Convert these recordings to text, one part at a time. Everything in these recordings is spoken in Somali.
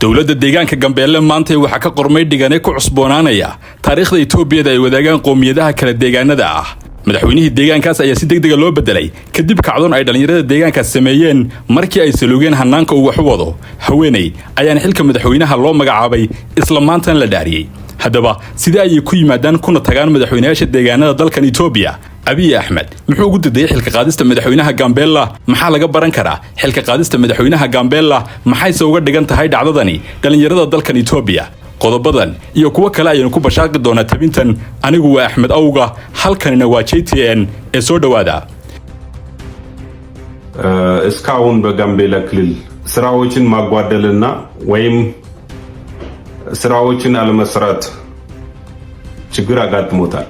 Dowladda deegaanka Gambeelle maantay waxaa ka qormay dhigane ku cusboonaanaya taariikhda Itoobiyada ay wadaagaan qowmiyadaha kala deegaanada ah. Madaxweynihii deegaankaas ayaa si degdega loo bedelay kadib kacdoon ay dhallinyarada deegaankaas sameeyeen markii ay saluugeen hannaanka uu wax u wado. Haweeney ayaana xilka madaxweynaha loo magacaabay, isla maantana la dhaariyey. Haddaba, sidee ayay ku yimaadaan kuna tagaan madaxweynayaasha deegaanada dalkan Itoobiya? Abiy Axmed muxuu ugu dadayay xilka qaadista madaxweynaha Gambela? Maxaa laga baran karaa xilka qaadista madaxweynaha Gambela? Maxayse uga dhigan tahay dhacdadani dhallinyarada dalkan Itoobiya? Qodobadan iyo kuwo kale ayaynu ku bashaaqi doonaa tabintan. Anigu waa Axmed Awga, halkanina waa JTN ee soo dhowaada. እስካሁን በጋምቤላ ክልል ስራዎችን ማጓደልና ወይም ስራዎችን አለመስራት ችግር አጋጥሞታል።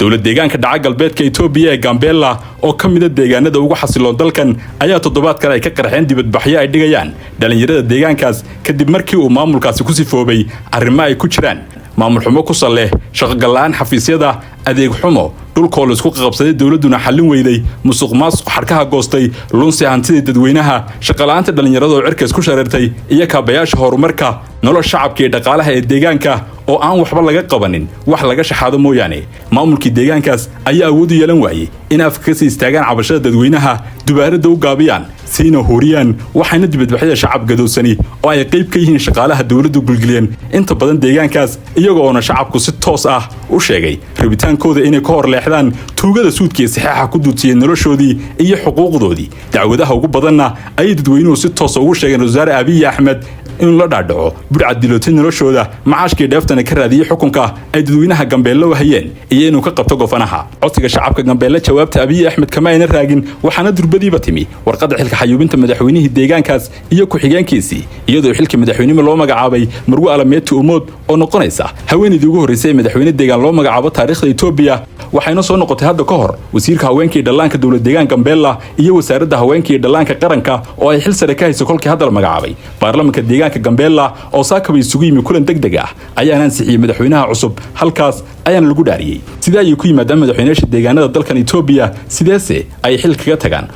Dowlad deegaanka dhaca galbeedka Itoobiya ee Gambela oo ka mida deegaanada ugu xasiloon dalkan ayaa toddobaadkan ay ka qarxeen dibadbaxyo ay dhigayaan dhallinyarada deegaankaas, kadib markii uu maamulkaasi ku sifoobay arrimo ay ku jiraan maamul xumo ku sal leh shaqogal-la'aan xafiisyada, adeeg xumo, dhulkoo laisku qaqabsaday dowladduna xallin weyday, musuq maasuq xadhkaha goostay, lunsi hantidii dadweynaha, shaqola'aanta dhallinyarada oo cirkaas ku shareertay, iyo kaabayaasha horumarka nolol shacabka iyo dhaqaalaha ee deegaanka oo aan waxba laga qabanin, wax laga shaxaado mooyaane. Maamulkii deegaankaas ayaa awood u yeelan waayey in afka kasii istaagaan cabashada dadweynaha, dubaaradda u gaabiyaan, siina hooriyaan. Waxayna dibadbaxyada shacab gadowsani oo ay qayb ka yihiin shaqaalaha dowladdu gulgiliyeen inta badan deegaankaas, iyaga oona shacabku si toos ah u sheegay rabitaankooda inay ka hor leexdaan tuugada suudka iyo saxeexa ku duudsiyeen noloshoodii iyo xuquuqdoodii. Dacwadaha ugu badanna ayay dadweynuhu si toosa ugu sheegeen Wasaare Abiy Axmed inuu la dhaadhaco budhcad dilootay noloshooda, macaashkii dheeftana ka raadiyey xukunka ay dadweynaha Gambeelle u hayeen, iyo inuu ka qabto gofanaha. Codsiga shacabka Gambeelle jawaabta Abiy Axmed kama ayna raagin, waxaana durbadiiba timi warqadda xilka xayuubinta madaxweynihii deegaankaas iyo ku-xigeenkiisii, iyadoo xilka madaxweynimo loo magacaabay Marwe Alameeti Umood oo noqonaysa haweenaydii ugu horreysay ee madaxweyne deegaan loo magacaabo taariikhda Etoobiya. Waxayna soo noqotay hadda ka hor wasiirka haweenka iyo dhallaanka dowlad deegaan Gambeella iyo wasaaradda haweenka iyo dhallaanka qaranka oo ay xil sare ka hayso kolkii hadda la magacaabay. Baarlamanka deegaanka Gambeella oo saakaba isugu yimi kulan deg deg ah ayaana ansixiyey madaxweynaha cusub, halkaas ayaana lagu dhaariyey. Sidee ayay ku yimaadaan madaxweynayaasha deegaanada dalkan Etoobiya? Sideese ay xil kaga tagaan?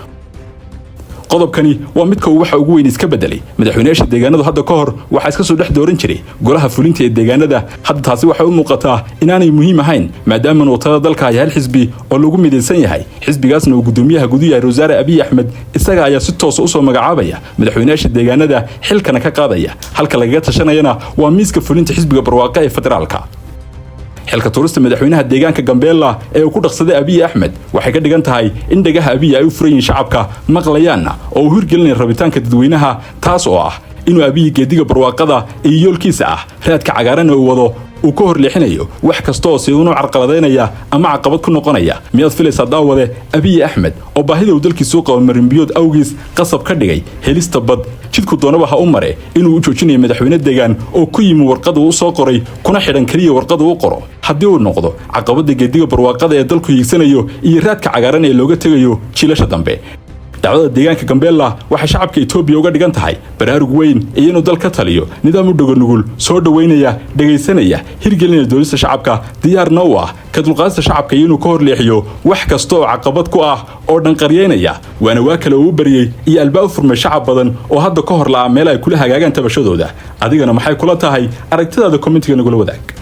Qodobkani waa midka uu waxa ugu weyn iska bedelay. Madaxweynayaasha deegaanadu hadda ka hor waxaa iska soo dhex dooran jiray golaha fulinta ee deegaanada. Hadda taasi waxay u muuqataa inaanay muhiim ahayn, maadaama nuutada dalka ay hal xisbi oo lagu midaysan yahay, xisbigaasna uu guddoomiyaha gudu yahay Wasaare Abiy Axmed. Isaga ayaa si toosa usoo magacaabaya madaxweynayaasha deegaanada, xilkana ka qaadaya. Halka lagaga tashanayana waa miiska fulinta xisbiga Barwaaqo ee federaalka. Xilka tuurista madaxweynaha deegaanka Gambeella ee uu ku dhaqsaday Abiy Axmed waxay ka dhigan tahay in dhagaha Abiy ay u furan yihiin, shacabka maqlayaanna, oo uu hirgelinaya rabitaanka dadweynaha, taas oo ah inuu Abiy geediga barwaaqada iyo yoolkiisa ah raadka cagaaran uu wado uu ka hor leexinayo wax kasta oo siuunu carqaladaynaya ama caqabad ku noqonaya. Miyaad filaysaa, daawade, Abiy Axmed oo baahida uu dalkiisuu qabo marinbiyood awgiis qasab ka dhigay helista bad, jidku doonaba ha u mare, inuu u joojinayo madaxweyne deegaan oo ku yimi warqad uu u soo qoray, kuna xidhan keliya warqad uu u qoro, haddii uu noqdo caqabadda geediga barwaaqada ee dalku hiigsanayo iyo raadka cagaaran ee looga tegayo jiilasha dambe? Dhacdada deegaanka Gambeella waxay shacabka Etoobiya uga dhigan tahay baraarug weyn iyo inuu dal ka taliyo nidaam u dhegonugul, soo dhoweynaya, dhegaysanaya, hirgelinaya doonista shacabka, diyaarna u ah ka dulqaadista shacabka iyo inuu ka hor leexiyo wax kasta oo caqabad ku ah oo dhanqaryeynaya. Waana waa kale uu u baryey iyo albaab u furmay shacab badan oo hadda ka hor la'aa meel ay kula hagaagaan tabashadooda. Adigana maxay kula tahay? Aragtidaada commentiga nagula wadaag.